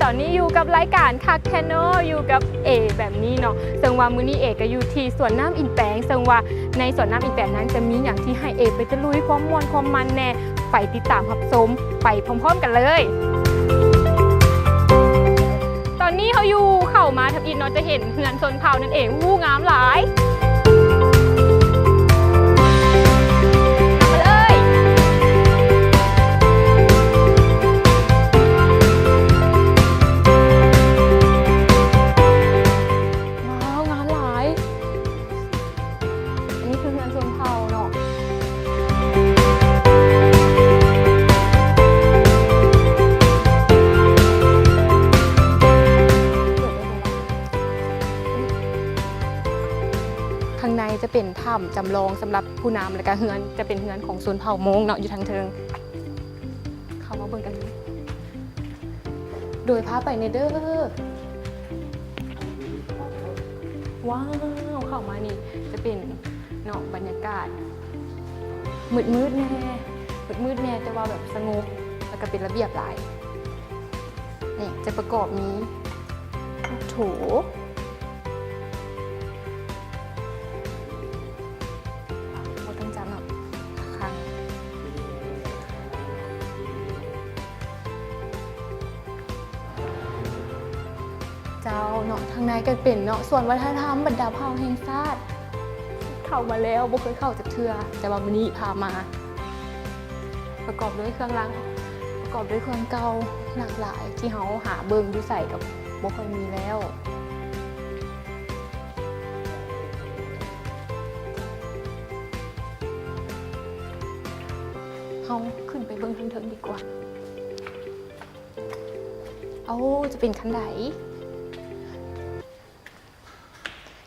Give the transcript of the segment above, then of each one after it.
ຕອນນີ້ຢູ່ກັບລາຍການຄັກແທ້ເນາະ ຢູ່ກັບເອແບບນີ້ເນາະ ເຊິ່ງວ່າມື້ນີ້ເອກໍຢູ່ທີ່ສວນນ້ຳອິນແປງ ເຊິ່ງວ່າໃນສວນນ້ຳອິນແປງນັ້ນຈະມີຫຍັງທີ່ໃຫ້ເອໄປຕະລຸຍຄວາມມ່ວນຄວາມມັນແດ່ ໄປຕິດຕາມຮັບຊົມໄປພ້ອມໆກັນເລີຍ. ຕອນນີ້ເຮົາຢູ່ເຂົ້າມາທຳອິດເນາະ ຈະເຫັນເຮືອນຊົນເຜົ່ານັ້ນເອງ ອູ້ ງາມຫຼາຍ. ຕາມມາເລີຍ. ວ້າວ ງາມຫຼາຍ. ອັນນີ້ຄືເຮືອນຊົນເຜົ່າເນາະ. ຂ້າງໃນຈະເປັນຖ້ຳຈຳລອງສຳລັບຜູ້ນຳ ແລ້ວກະເຮືອນຈະເປັນເຮືອນຂອງຊົນເຜົ່າມົ້ງເນາະ ຢູ່ທາງເທິງ. ເຂົ້າມາເບິ່ງກັນເລີຍ ໂດຍພາໄປແດ່ເດີ. ວ້າວ ເຂົ້າມານີ້ຈະເປັນເນາະ ບັນຍາກາດມືດໆແດ່ ມືດໆແດ່ ແຕ່ວ່າແບບສະຫງົບ ແລ້ວກະເປັນລະບຽບຫຼາຍ. ນີ້ຈະປະກອບມີໂຖ ບໍ່ຕ້ອງຈັບເນາະ ຄັງ ເຈົ້າເນາະ. ທາງໃນກໍເປັນເນາະ ສວນວັດທະນະທຳບັນດາເຜົ່າແຫ່ງຊາດ ເຂົ້າມາແລ້ວ ບໍ່ເຄີຍເຂົ້າຈັກເທື່ອ ແຕ່ວ່າມື້ນີ້ພາມາ. ປະກອບດ້ວຍເຄື່ອງລາງ ປະກອບດ້ວຍເຄື່ອງເກົ່າຫຼາກຫຼາຍ ທີ່ເຮົາຫາເບິ່ງຢູ່ໃສກໍບໍ່ຄ່ອຍມີແລ້ວ. ເຮົາຂຶ້ນໄປເບິ່ງທາງເທິງດີກວ່າ. ໂອ້ ຈະເປັນຂັ້ນໄດ.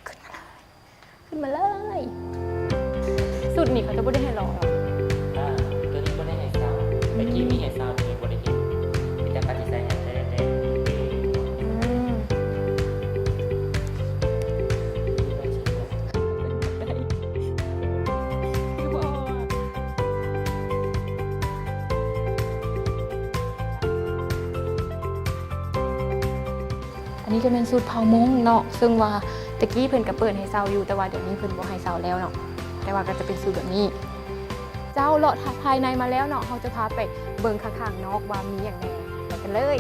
ຂຶ້ນມາເລີຍ ຂຶ້ນມາເລີຍ. ຊຸດນີ້ເຂົາຈະບໍ່ໄດ້ໃຫ້ລອງ. ອ່າ ຕົວນີ້ບໍ່ໄດ້ໃຫ້ເຊົ່າ. ອືມ ແຕ່ກີ້ມີໃຫ້ເຊົ່າ ຕົວນີ້ບໍ່ໄດ້ເຮັດ. ມີແຕ່ປະຕິເສດໃຫ້ແຕ່ ແຕ່ ອືມ ອັນນີ້ກໍແມ່ນຊຸດເຜົ່າມົ້ງເນາະ ເຊິ່ງວ່າແຕ່ກີ້ເພິ່ນກໍເປີດໃຫ້ເຊົ່າຢູ່ ແຕ່ວ່າດຽວນີ້ເພິ່ນບໍ່ໃຫ້ເຊົ່າແລ້ວເນາະ ແຕ່ວ່າກໍຈະເປັນຊຸດແບບນີ້. ເຈົ້າ ເລາະພາຍໃນມາແລ້ວເນາະ ເຮົາຈະພາໄປເບິ່ງຂ້າງໆນອກວ່າມີຫຍັງແດ່ ໄປກັນເລີຍ.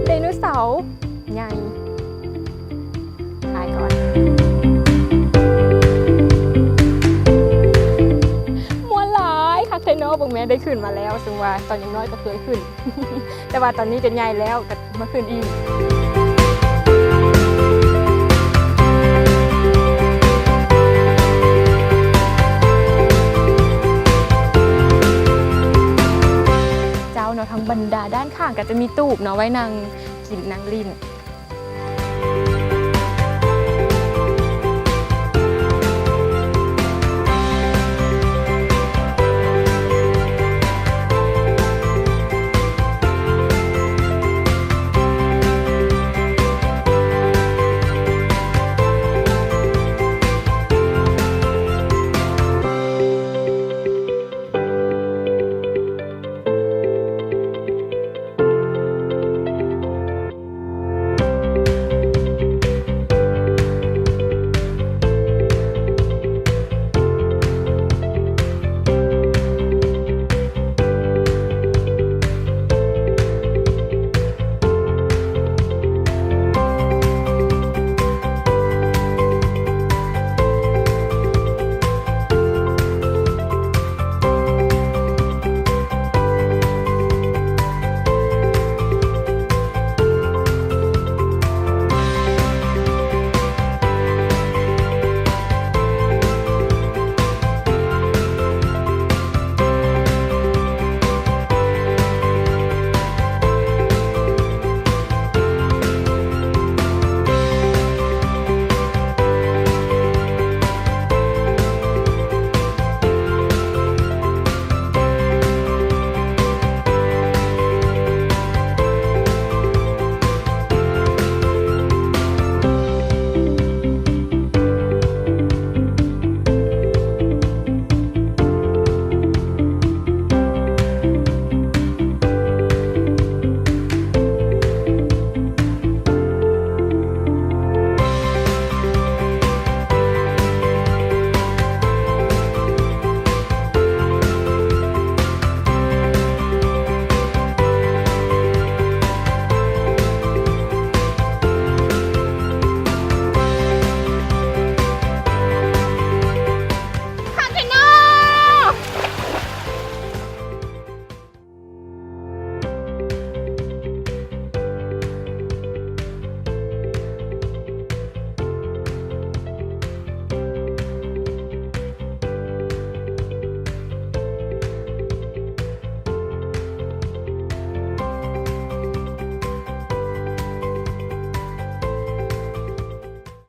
ໄດໂນເສົາ ໃຫຍ່ ຖ່າຍກ່ອນ. ມ່ວນຫຼາຍ ຄັກແທ້ເນາະ ເບິ່ງແມ້ ໄດ້ຂຶ້ນມາແລ້ວ ເຊິ່ງວ່າຕອນຍັງນ້ອຍກໍເຄີຍຂຶ້ນ ແຕ່ວ່າຕອນນີ້ກໍໃຫຍ່ແລ້ວ ກໍມາຂຶ້ນອີກ. ເຈົ້າເນາະ ທາງບັນດາດ້ານຂ້າງກໍຈະມີຕູບເນາະ ໄວ້ນັ່ງກິນນັ່ງຫຼິ້ນ.